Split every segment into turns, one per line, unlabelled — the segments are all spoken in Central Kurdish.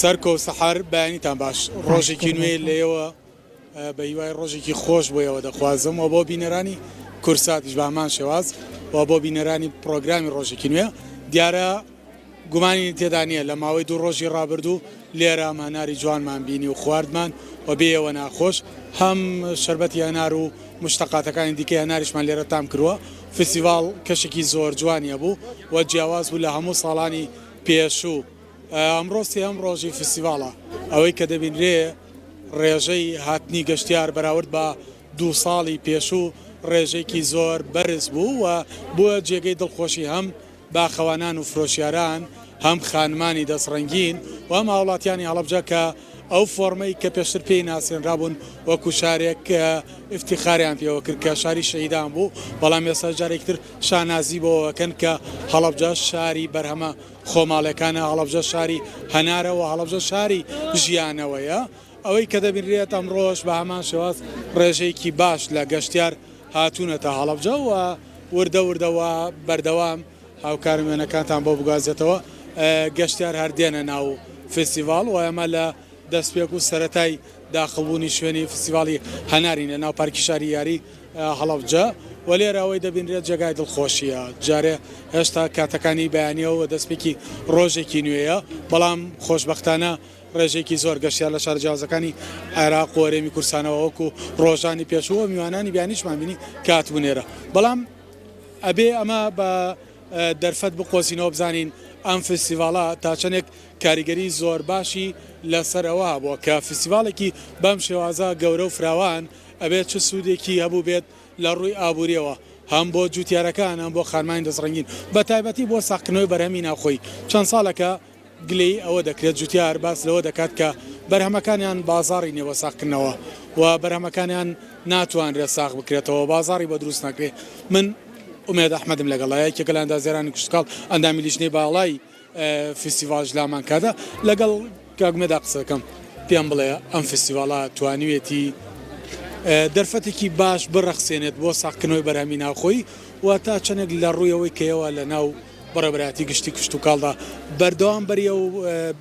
سەرکۆ سەحەر بەیانیتان باش ڕۆژێکی نوێ لێوە بە هیوای ڕۆژێکی خۆش بۆ ئێوە دەخوازم و بۆ بینەرانی کورساتیش بە هەمان شێواز و بۆ بینەرانی پرۆگرامی ڕۆژێکی نوێ دیارە گومانی تێدا نییە لە ماوەی دوو ڕۆژی ڕابردوو لێرە ئەم هەناری جوانمان بینی و خواردمان و بێ ئێوە ناخۆش هەم شەربەتی هەنار و مشتەقاتەکانی دیکەی هەناریشمان لێرە تام کردووە فستیڤاڵ کەشێکی زۆر جوانی هەبوو و جیاواز بوو لە هەموو ساڵانی پێشوو. ئەمڕۆ سێیەم ڕۆژی فستیڤاڵە، ئەوەی کە دەبینرێ ڕێژەی هاتنی گەشتیار بەراورد بە دوو ساڵی پێشوو ڕێژەیەکی زۆر بەرز بوو و بووە جێگەی دڵخۆشی هەم باخەوانان و فرۆشیاران، هەم خانمانی دەستڕەنگین و هەم هاوڵاتیانی هەڵەبجە کە ئەو فۆرمەی کە پێشتر پێی ناسێنرابوون وەکو شارێک ئیفتیخاریان پێوە کرد کە شاری شەهیدان بوو، بەڵام ئێستا جارێکی تر شانازی بەوە ئەکەن کە هەڵەبجە شاری بەرهەمە خۆماڵیەکانە، هەڵەبجە شاری هەنارە و هەڵەبجە شاری ژیانەوەیە. ئەوەی کە دەبینرێت ئەمڕۆش بە هەمان شێواز ڕێژەیەکی باش لە گەشتیار هاتوونەتە هەڵەبجە و وردە وردە و بەردەوام هاوکارم وێنەکانتان بۆ بگوازێتەوە گەشتیار هەر دێنە ناو فستیڤاڵ و ئێمە لە دەستپێک و سەرەتای داخڵبوونی شوێنی فستیڤاڵی هەنارین لە ناو پارکی شاری یاری هەڵەبجە و لێرە ئەوەی دەبینرێت جێگای دڵخۆشییە، جارێ هێشتا کاتەکانی بەیانییە و دەستپێکی ڕۆژێکی نوێیە، بەڵام خۆشبەختانە ڕێژەیەکی زۆر گەشتیار لە شارە جیاوازەکانی عێراق و هەرێمی کوردستانەوە وەکو ڕۆژانی پێشوو و میوانانی بیانیشمان بینی کە هاتبوون ئێرە، بەڵام ئەبێ ئەمە بە دەرفەت بقۆزینەوە بزانین ئەم فستیڤاڵە تا چەندێک کاریگەری زۆر باشی لەسەر ئەوە هەبووە کە فستیڤاڵێکی بەم شێوازە گەورە و فراوان ئەبێت چ سوودێکی هەبووبێت لە ڕووی ئابوورییەوە هەم بۆ جووتیارەکان هەم بۆ خانمانی دەستڕەنگین بە تایبەتی بۆ ساغکردنەوەی بەرهەمی ناوخۆیی چەند ساڵێکە گلەیی ئەوە دەکرێت جووتیار باس لەوە دەکات کە بەرهەمەکانیان بازاڕی نیە بۆ ساغکردنەوە و بەرهەمەکانیان ناتوانرێت ساغ بکرێتەوە بازاڕی بۆ دروست ناکرێت من ئومێد ئەحمەدم لەگەڵە یەکێکە لە ئەندازیارانی کشتوکاڵ ئەندامی لیژنەی باڵای فیستیڤاڵیش لامان کاتە لەگەڵ کاک ئومێدا قسە دەکەم پێم بڵێ ئەم فیستیڤاڵە توانیوێتی دەرفەتێکی باش بڕەخسێنێت بۆ ساغکردنەوەی بەرهەمی ناوخۆیی و تا چەندێک لە ڕووی ئەوەی کە ئێوە لە ناو بەڕێوەبەرایەتی گشتی کشتوکاڵدا بەردەوام بەری ئەو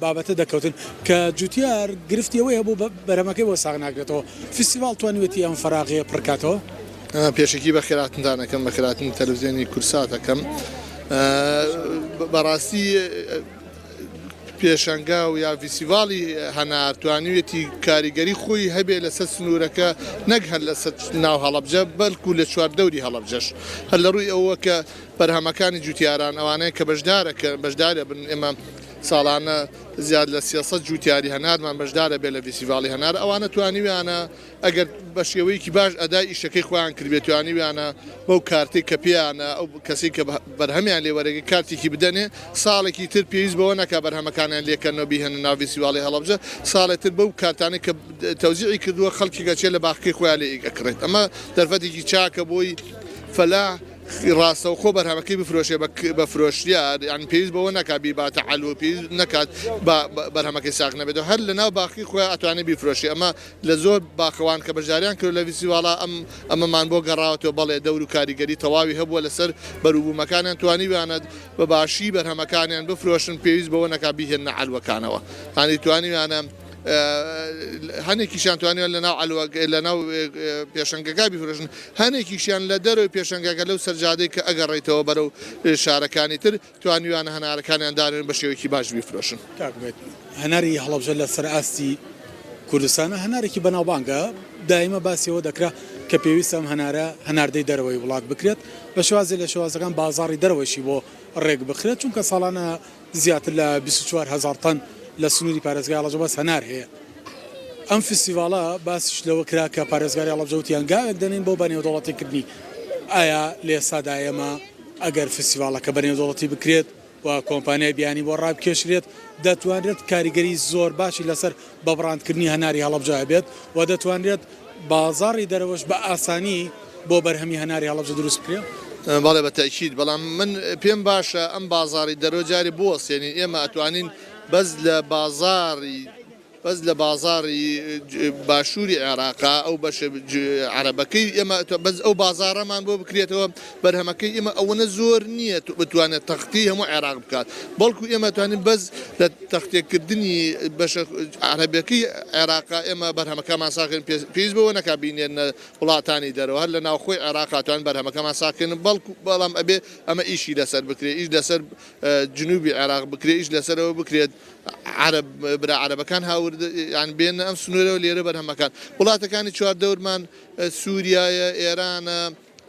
بابەتە دەکەوتن کە جوتیار گرفتی ئەوەی هەبوو بەرهەمەکەی بۆ ساغ ناکرێتەوە فیستیڤاڵ توانیوێتی ئەم فەراغەیە پڕکاتەوە؟
پێشەکی بەخێرهاتنتان ئەکەم، بەخێرهاتنی تەلەفزیۆنی کوردسات ئەکەم. بەڕاستی پێشەنگا و یا ڤیسیڤاڵی هەنار توانیوێتی کاریگەری خۆی هەبێ لەسەر سنوورەکە نەک هەر لەسەر ناو هەڵەبجە بەلکو لە چواردەوری هەڵەبجەش هەر لە ڕووی ئەوە کە بەرهەمەکانی جوتیاران ئەوانەیە کە بەشدارە کە بەشدارە بن ئێمە ساڵانە زیاد لە 300 جوتیاری هەنارمان بەشدارە بێ لە ڤیسیڤاڵی هەنار ئەوانە توانیویانە ئەگەر بە شێوەیەکی باش ئەدای ئیشەکەی خۆیان کردبێت توانیویانە بەو کارتەی کە پێیانە ئەو کەسەی کە بەرهەمیان لێ وەرەگرێت کارتێکی بدەنێ ساڵێکی تر پێویست بەوە نەکا بەرهەمەکانیان لێکەنەوە بیهێننە ناو ڤیستیواڵی هەڵەبجە ساڵێ تر بەو کارتانەی کە تەوزیعی کردووە خەڵکێک ئەچێت لە باخەکەی خۆیان لێ ئەکڕێت ئەمە دەرفەتێکی چاکە بۆی فەلاح ڕاستەوخۆ بەرهەمەکەی بفرۆشێ بە فرۆشیار یان پێویست بەوە نەکات بیباتە عەلوە پێویست نەکات بە بەرهەمەکەی ساغ نەبێتەوە هەر لەناو باخی خۆیان ئەتوانێت بیفرۆشێ ئەمە لە زۆر باخەوان کە بەشداریان کردوە لە ڤیستیواڵا ئەم ئەمەمان بۆ گەڕاوەتەوە بەڵێ دەور و کاریگەری تەواوی هەبووە لەسەر بەروبوومەکانیان توانیویانە بە باشی بەرهەمەکانیان بفرۆشن پێویست بەوە نەکا بیهێننە عەلوەکانەوە هانی توانیویانە هەنێکیشیان توانیویان لە ناو عەلوە لە ناو پێشەنگەکە بیفرۆشن هەنێکیشیان لە دەرەوەی پێشەنگەکە لەو سەرجادەی کە ئەگەڕێیتەوە بەرەو شارەکانی تر توانیویانە هەنارەکانیان دانێن بە شێوەیەکی باش بیفرۆشن.
کاک ئومێد، هەناری هەڵەبجە لە سەر ئاستی کوردستانە هەنارێکی بەناوبانگە، دایمە باسی ئەوە دەکرا کە پێویستە ئەم هەنارە هەناردەی دەرەوەی وڵات بکرێت، بە شێوازێ لە شێوازەکان بازاڕی دەرەوەیشی بۆ ڕێک بخرێت، چونکە ساڵانە زیاتر لە 24 هەزار تەن لە سنووری پارێزگای هەڵەبجە بەس هەنار هەیە. ئەم فستیڤاڵە باسیش لەوە کرا کە پارێزگاری هەڵەبجە وتی هەنگاوێک دەنێین بۆ بەنێودەوڵەتیکردنی. ئایا لە ئێستادا ئێمە ئەگەر فستیڤاڵەکە بەنێودەوڵەتی بکرێت و کۆمپانیای بیانی بۆ ڕابکێشرێت دەتوانرێت کاریگەری زۆر باشی لەسەر بەبڕاندکردنی هەناری هەڵەبجە هەبێت و دەتوانرێت بازاڕی دەرەوەش بە ئاسانی بۆ بەرهەمی هەناری هەڵەبجە دروست بکرێت؟
بەڵێ بە تەئکید، بەڵام من پێم باشە ئەم بازاڕی دەرەوە جارێ بوەستێنین، ئێمە ئەتوانین بەس لە بازاڕی. بەس لە بازاڕی باشووری عێراقا ئەو بەشە عەرەبەکەی ئێمە بەس ئەو بازاڕەمان بۆ بکرێتەوە بەرهەمەکەی ئێمە ئەوەنە زۆر نییە بتوانێت تەختی هەموو عێراق بکات بەڵکو ئێمە توانین بەس لە تەختێکردنی بەشە عەرەبەکەی عێراقا ئێمە بەرهەمەکەمان ساخێن پێویست بەوە نەکا بینێنە وڵاتانی دەرەوە هەر لە ناوخۆی عێراقا توان بەرهەمەکەمان ساخێن بەڵکو بەڵام ئەبێ ئەمە ئیشی لەسەر بکرێت ئیش لەسەر جنوبی عێراق بکرێت ئیش لەسەرەوە بکرێت عەرەب برا عەرەبەکان هاورد یان بێنە ئەم سنوورەوە لێرە بەرهەمەکان وڵاتەکانی چواردەورمان سووریایە ئێرانە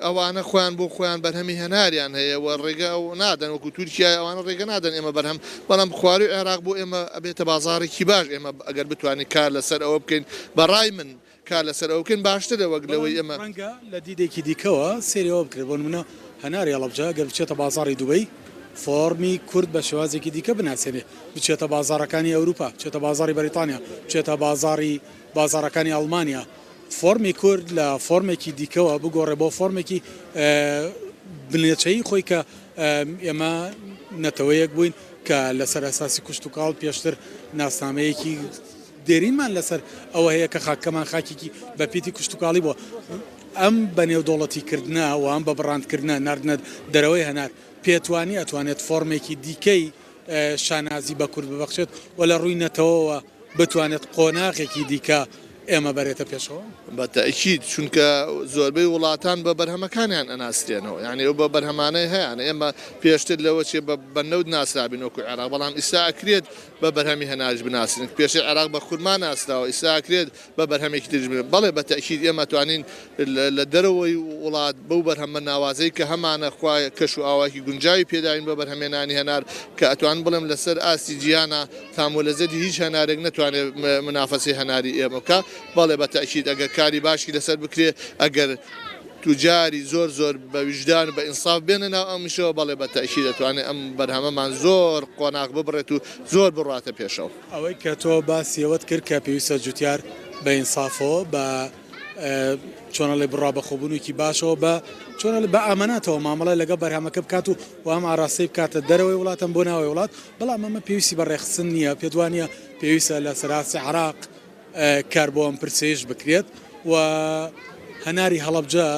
ئەوانە خۆیان بۆ خۆیان بەرهەمی هەناریان هەیە و ڕێگە ئەو نادەن وەکو تورکیا ئەوانە ڕێگە نادەن ئێمە بەرهەم بەڵام خواروی عێراق بۆ ئێمە ئەبێتە بازاڕێکی باش ئێمە ئەگەر بتوانین کار لەسەر ئەوە بکەین بەڕای من کار لەسەر ئەوە بکەین باشترە وەک لەوەی
بەڵام
ئێمە.
ڕەنگە لە دیدێکی دیکەوە سەیری ئەوە بکرێت، بۆ نموونە هەناری هەڵەبجە گەر بچێتە بازاڕی دوبەی فۆڕمی کورد بە شێوازێکی دیکە بناسێنێ، بچێتە بازاڕەکانی ئەوروپا، بچێتە بازاڕی بەریتانیا، بچێتە بازاڕی بازاڕەکانی ئەڵمانیا، فۆڕمی کورد لە فۆڕمێکی دیکەوە بگۆڕێ بۆ فۆڕمێکی بنێچەیی خۆی کە ئێمە نەتەوەیەک بووین کە لەسەر ئەساسی کشتوکاڵ پێشتر ناسنامەیەکی دێرینمان لەسەر ئەوە هەیە کە خاکەکەمان خاکێکی بە پیتی کشتوکاڵی بووە. ئەم بە نێودەوڵەتی کردنە و ئەم بە بڕاند کردنە، ناردنە دەرەوەی هەنار، پێتوانیە ئەتوانێت فۆرمێکی دیکەی شانازی بە کورد ببەخشێت و لە ڕووی نەتەوەوە بتوانێت قۆناغێکی دیکە ئێمە بەرێتە پێشەوە؟
بە تەئکید، چونکە زۆربەی وڵاتان بە بەرهەمەکانیان ئەناسرێنەوە، یانی ئەو بە بەرهەمانەی هەیانە، ئێمە پێشتر لەوە چێ بە نەوت ناسرابین وەکو عێراق، بەڵام ئیستا ئەکرێت بە بەرهەمی هەناریش بناسرێن، پێشتر عێراق بە خورما ناسراوە، ئیستا ئەکرێت بە بەرهەمێکی تریش بناسرێت، بەڵێ بە تەئکید ئێمە توانین لە دەرەوەی وڵات بەو بەرهەمە ناوازەی کە هەمانە خوا کەش و ئاوایەکی گونجاوی پێداوین بۆ بەرهەمێنانی هەنار کە ئەتوانم بڵێم لەسەر ئاستی جیهانا تام و لەزەتی هیچ هەنارێک نەتوانێت منافەسەی هەناری ئێمە بکا، بەڵێ بە تەئکید ئەگەر کاری باشی لەسەر بکرێ ئەگەر توجاری زۆر زۆر بە ویژدان و بە ئینساف بێنە ناو ئەم ئیشەوە بەڵێ بە تەئکید ئەتوانێ ئەم بەرهەمەمان زۆر قۆناغ ببڕێت و زۆر بڕواتە پێشەوە.
ئەوەی کە تۆ باسی ئەوەت کرد کە پێویستە جوتیار بە ئینسافەوە بە چۆن ئەڵێ بڕوا بەخۆبوونێکی باشەوە بە چۆن ئەڵێ بە ئاماناتەوە مامەڵە لەگەڵ بەرهەمەکە بکات و وام ئاراستەی بکاتە دەرەوەی وڵاتم بۆ ناوەوەی وڵات بەڵام ئەمە پێویستی بە ڕێکخستن نییە پێت وانییە پێویستە لە سەراستی عێراق کار بۆ ئەم پرسەیش بکرێت و هەناری هەڵەبجە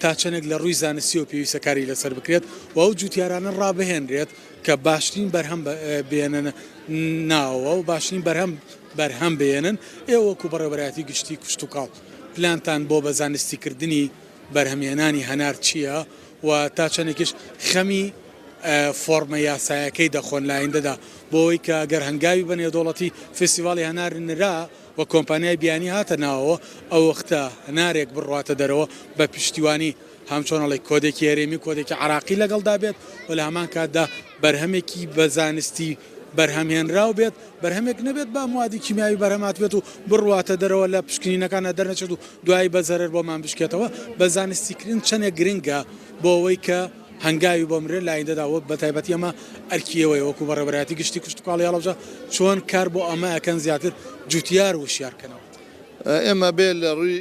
تا چەندێک لە ڕووی زانستیەوە پێویستە کاری لەسەر بکرێت و ئەو جوتیارانە ڕابهێنرێت کە باشترین بەرهەم بێنن ناوەوە و باشترین بەرهەم بەرهەم بێنن ئێوە وەکو بەڕێوەبەرایەتی گشتی کشتوکاڵ پلانتان بۆ بە زانستیکردنی بەرهەمهێنانی هەنار چییە و تا چەندێکیش خەمی فۆڕمە یاسایەکەی دەخۆن لە ئایندەدا بۆ ئەوەی کە گەر هەنگاوی بە نێودەوڵەتی فیستیڤاڵی هەنار نرا و کۆمپانیای بیانی هاتە ناوەوە ئەو وەختە هەنارێک بڕواتە دەرەوە بە پشتیوانی هەم چۆن ئەڵێی کۆدێکی هەرێمی و کۆدێکی عێراقی لەگەڵدا بێت و لە هەمان کاتدا بەرهەمێکی بە زانستی بەرهەمهێنراو بێت، بەرهەمێک نەبێت بە موادی کیمیاوی بەرهەم هاتبێت و بڕواتە دەرەوە لە پشکنینەکاندا دەرنەچێت و دوایی بە زەرەر بۆمان بشکێتەوە، بە زانستیکردن چەندێک گرنگە بۆ ئەوەی کە هەنگاوی بۆ بنرێت لە ئایندەدا و بەتایبەتی ئەمە ئەرکی ئێوەیە وەکو بەڕێوەبەرایەتی گشتی کشتوکاڵی هەڵەبجە چۆن کار بۆ ئەمە ئەکەن زیاتر جوتیار وشیار کەنەوە؟
ئێمە بێ لە ڕووی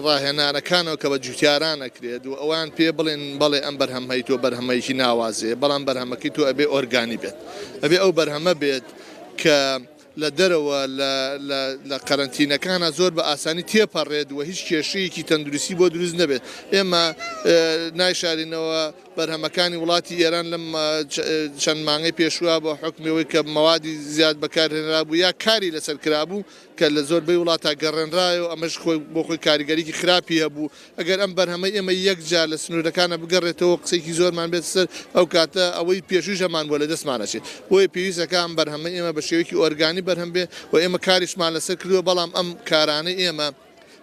ڕاهێنانەکانەوە کە بە جوتیاران ئەکرێت و ئەوان پێ بڵێن بەڵێ ئەم بەرهەمەی تۆ بەرهەمەیەکی ناوازەیە بەڵام بەرهەمەکەی تۆ ئەبێ ئۆرگانی بێت ئەبێ ئەو بەرهەمە بێت کە لە دەرەوە لە قەرەنتینەکانە زۆر بە ئاسانی تێپەڕێت و هیچ کێشەیەکی تەندروستی بۆ دروست نەبێت ئێمە نایشارینەوە بەرهەمەکانی وڵاتی ئێران لەم چەند مانگەی پێشووە بە حوکمی ئەوەی کە مەوادی زیاد بەکارهێنرابوو یا کاری لەسەر کرابوو کە لە زۆربەی وڵاتە گەڕێنرایەوە ئەمەش خۆی بۆ خۆی کاریگەریی خراپی هەبوو ئەگەر ئەم بەرهەمەی ئێمە یەک جار لە سنوورەکانە بگەڕێتەوە قسەیەکی زۆرمان بێت سەر ئەو کاتە ئەوەی پێشوویش هەمان بووە لە دەستمان ئەچێت بۆیە پێویستەکە ئەم بەرهەمەی ئێمە بە شێوەیەکی ئۆرگانی بەرهەم بێ و ئێمە کاریشمان لەسەر کردووە بەڵام ئەم کارانەی ئێمە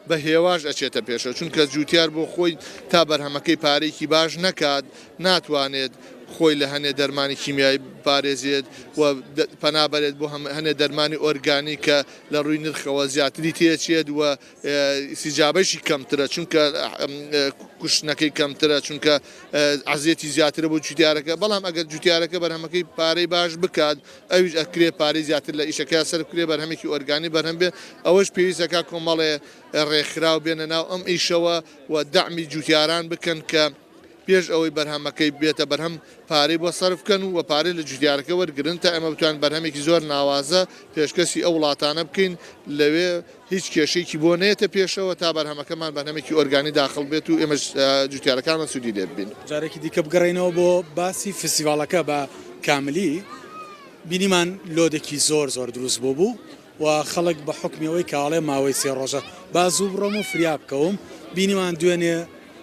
بە هێواش ئەچێتە پێشەوە، چونکە جوتیار بۆ خۆی تا بەرهەمەکەی پارەیەکی باش نەکات ناتوانێت خۆی لە هەنێ دەرمانی کیمیایی بپارێزێت و پەنا بەرێت بۆ هەنێ دەرمانی ئۆرگانی کە لە ڕووی نرخەوە زیاتری تێچێت و ئیستیجابەشی کەمترە چونکە کوشتنەکەی کەمترە چونکە عەزێتی زیاترە بۆ جوتیارەکە بەڵام ئەگەر جوتیارەکە بەرهەمەکەی پارەی باش بکات ئەویش ئەکرێ پارەی زیاتر لە ئیشەکەیا سەرف بکرێ بەرهەمێکی ئۆرگانی بەرهەم بێ ئەوەش پێویست ئەکا کۆمەڵێ ڕێکخراو بێنە ناو ئەم ئیشەوە و دەعمی جوتیاران بکەن کە پێش ئەوەی بەرهەمەکەی بێتە بەرهەم پارەی بۆ سەرف بکەن و پارەی لە جوتیارەکە وەرگرن تا ئێمە بتوانین بەرهەمێکی زۆر ناوازە پێشکەشی ئەو وڵاتانە بکەین لەوێ هیچ کێشەیەکی بۆ نەیەتە پێشەوە تا بەرهەمەکەمان بەرهەمێکی ئۆرگانی داخڵ بێت و ئێمەش جوتیارەکانمان سوودی لێ ببین.
جارێکی دیکە بگەڕێینەوە بۆ باسی فستیڤاڵەکە بە کاملی بینیمان لۆدێکی زۆر زۆر دروست بووبوو و خەڵک بە حوکمی ئەوەی کە ئەڵێ ماوەی سێ ڕۆژە با زوو بڕۆم و فریا بکەوم، بینیمان دوێنێ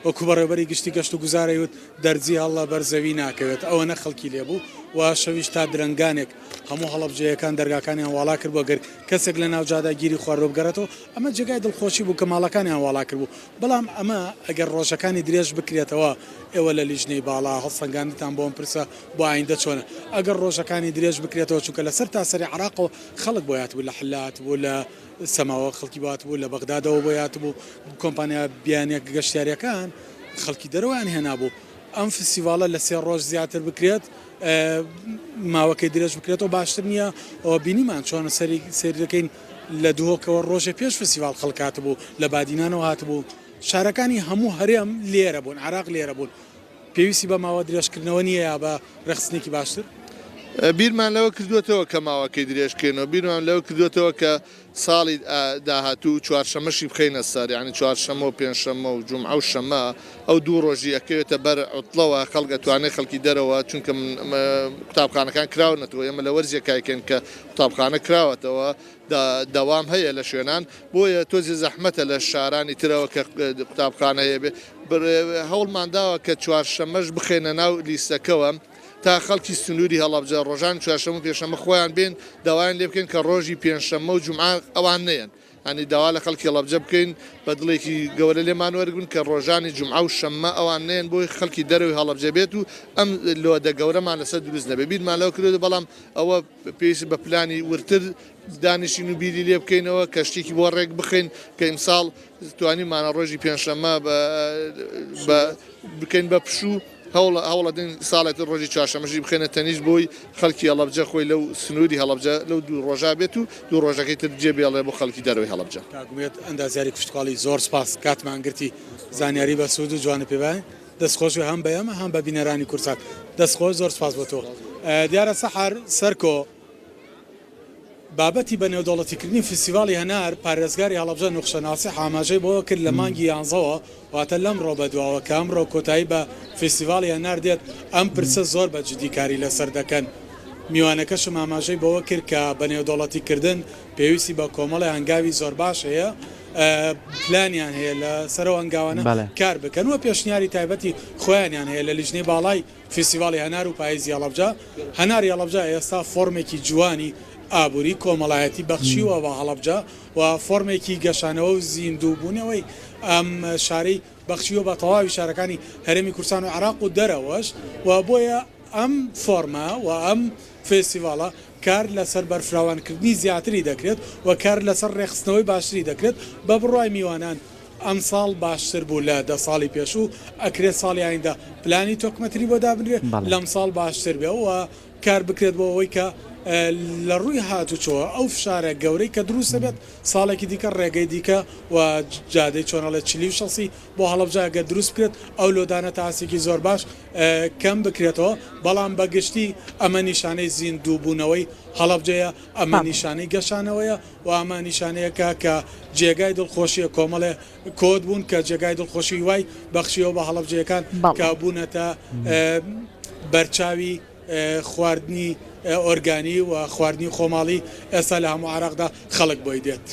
وەکو بەڕێوەبەری گشتی گەشت و گوزار ئەیوت دەرزی هەڵە بەر زەوی ناکەوێت ئەوەنە خەڵکی لێ بوو و شەویش تا درەنگانێک هەموو هەڵەبجەیەکان دەرگاکانیان واڵا کردبوو گەر کەسێک لە ناو جادە گیری خواردوە بگەڕێتەوە ئەمە جێگای دڵخۆشی بوو کە ماڵەکانیان واڵا کردبوو بەڵام ئەمە ئەگەر ڕۆژەکانی درێژ بکرێتەوە ئێوە لە لیژنەی باڵا هەڵسەنگاندنتان بۆ ئەم پرسە بۆ ئایندە چۆنە ئەگەر ڕۆژەکانی درێژ بکرێتەوە چونکە لە سەرتاسەری عێراقەوە خەڵک بۆی هاتبوو لە حلە هاتبوو لە سەماوە خەڵکی بۆ هاتبوو لە بەغدادەوە بۆی هاتبوو کۆمپانیا بیانیە گەشتیاریەکان خەڵکی دەرەوەیان هێنابوو ئەم فستیڤاڵە لە سێ ڕۆژ زیاتر بکرێت ماوەکەی درێژ بکرێتەوە باشتر نییە ئەوە بینیمان چۆن سەری سەیر دەکەین لە دهۆکەوە ڕۆژێ پێش فستیڤاڵ خەڵک هاتبوو لە بادینانەوە هاتبوو شارەکانی هەموو هەرێم لێرە بوون عراق لێرە بوون پێویستی بە ماوە درێژکردنەوە نییە یا بە ڕێکخستنێکی باشتر؟
بیرمان لەوە کردووەتەوە کە ماوەکەی درێژ بکەینەوە، بیرمان لەوە کردووەتەوە کە ساڵی داهاتوو چوارشەممەشی بخەینە سەر، یانی چوارشەممە و پێنجشەممە و جومعە و شەممە ئەو دوو ڕۆژی ئەکەوێتە بەر عوتڵەوە، خەڵک ئەتوانێت خەڵکی دەرەوە، چونکە قوتابخانەکان کراونەتەوە، ئێمە لە وەرزێکا یکەین کە قوتابخانە کراوەتەوە، دەوام هەیە لە شوێنان، بۆیە تۆزێ زەحمەتە لە شارانی ترەوە کە قوتابخانە هەیە بێ، هەوڵمان داوە کە چوارشەممەش بخەینە ناو لیستەکەوە تا خەڵکی سنووری هەڵەبجە ڕۆژانی چوارشەممە و پێنجشەممە خۆیان بێن داوایان لێ بکەین کە ڕۆژی پێنجشەممە و جومعە ئەوان نەیەن یانی داوا لە خەڵکی هەڵەبجە بکەین بە دڵێکی گەورە لێمان وەرگرن کە ڕۆژانی جومعە و شەممە ئەوان نەیەن بۆی خەڵکی دەرەوەی هەڵەبجە بێت و ئەم لۆدە گەورەمان لەسەر دروست نەبێت بیرمان لەوە کردووە بەڵام ئەوە پێویستی بە پلانی وردتر دانیشین و بیری لێ بکەینەوە کە شتێکی بۆ ڕێک بخەین کە ئیمساڵ توانیمانە ڕۆژی پێنجشەممە بە بکەین بە پشوو هەوڵ هەوڵەدەین ساڵێتر ڕۆژی چوارشەممەشی بخەینە تەنیشت بۆی خەڵکی هەڵەبجە خۆی لەو سنووری هەڵەبجە لەو دوو ڕۆژە بێت و دوو ڕۆژەکەی تر جێ بێڵێ بۆ خەڵکی دەرەوەی هەڵەبجە.
کاک ئومێد ئەندازیاری کشتوکاڵی زۆر سوپاس کاتمان گرتی زانیاری بەسوود و جوانت پێ باین. دەست خۆش بێ هەم بە ئێمە هەم بە بینەرانی کوردسات دەست خۆش زۆر سپاس بۆ تۆ دیارە سەحەر سەرکۆ بابەتی بە نێودەوڵەتیکردنی فیستیڤاڵی هەنار پارێزگاری هەڵەبجە نوخشە ناسیح ئاماژەی بەوە کرد لە مانگی یانزەوە واتە لەمڕۆ بەدواوە کە ئەمڕۆ کۆتایی بە فیستیڤاڵی هەنار دێت ئەم پرسە زۆر بە جدی کاری لەسەر دەکەن میوانەکەشم ئاماژەی بەوە کرد کە بە نێودەوڵەتیکردن پێویستی بە کۆمەڵێ هەنگاوی زۆر باش هەیە پلانیان هەیە لەسەر ئەو هەنگاوانە کار بکەن و پێشنیاری تایبەتی خۆیانیان هەیە لە لیژنەی باڵای فیستیڤاڵی هەنار و پاییزی هەڵەبجە. هەناری هەڵەبجە ئێستا فۆرمێکی جوانی ئابووری کۆمەڵایەتی بەخشیوە بە هەڵەبجە و فۆرمێکی گەشانەوە و زیندووبوونەوەی ئەم شارەی بەخشیوە بە تەواوی شارەکانی هەرێمی کوردستان و عێراق و دەرەوەش و بۆیە ئەم فۆرمە و ئەم فێستیڤاڵە کار لەسەر بەرفراوانکردنی زیاتری دەکرێت و کار لەسەر ڕێکخستنەوەی باشتری دەکرێت، بە بڕوای میوانان ئەمساڵ باشتر بوو لە دە ساڵی پێشوو، ئەکرێت ساڵی ئایندە پلانی تۆکمەتری بۆ دابنرێت لەمساڵ باشتر بێ و کار بکرێت بۆ ئەوەی کە لە ڕووی هاتوچۆوە ئەو فشارە گەورەی کە دروست دەبێت ساڵێکی دیکە ڕێگەی دیکە و جادەی چۆن ئەڵێ چلی و شەسی بۆ هەڵەبجە ئەگەر دروست بکرێت ئەو لۆدانە تا ئاستێکی زۆر باش کەم بکرێتەوە، بەڵام بە گشتی ئەمە نیشانەی زیندووبوونەوەی هەڵەبجەیە، ئەمە نیشانەی گەشانەوەیە و ئەمە نیشانەیەکە کە جێگای دڵخۆشییە، کۆمەڵێ کۆد بوون کە جێگای دڵخۆشی هیوای بەخشیوە بە هەڵەبجەیەکان کە بوونەتە بەرچاوی خواردنی ئۆرگانی و خواردنی خۆماڵی، ئێستا لە هەموو عێراقدا خەڵک بۆی دێت.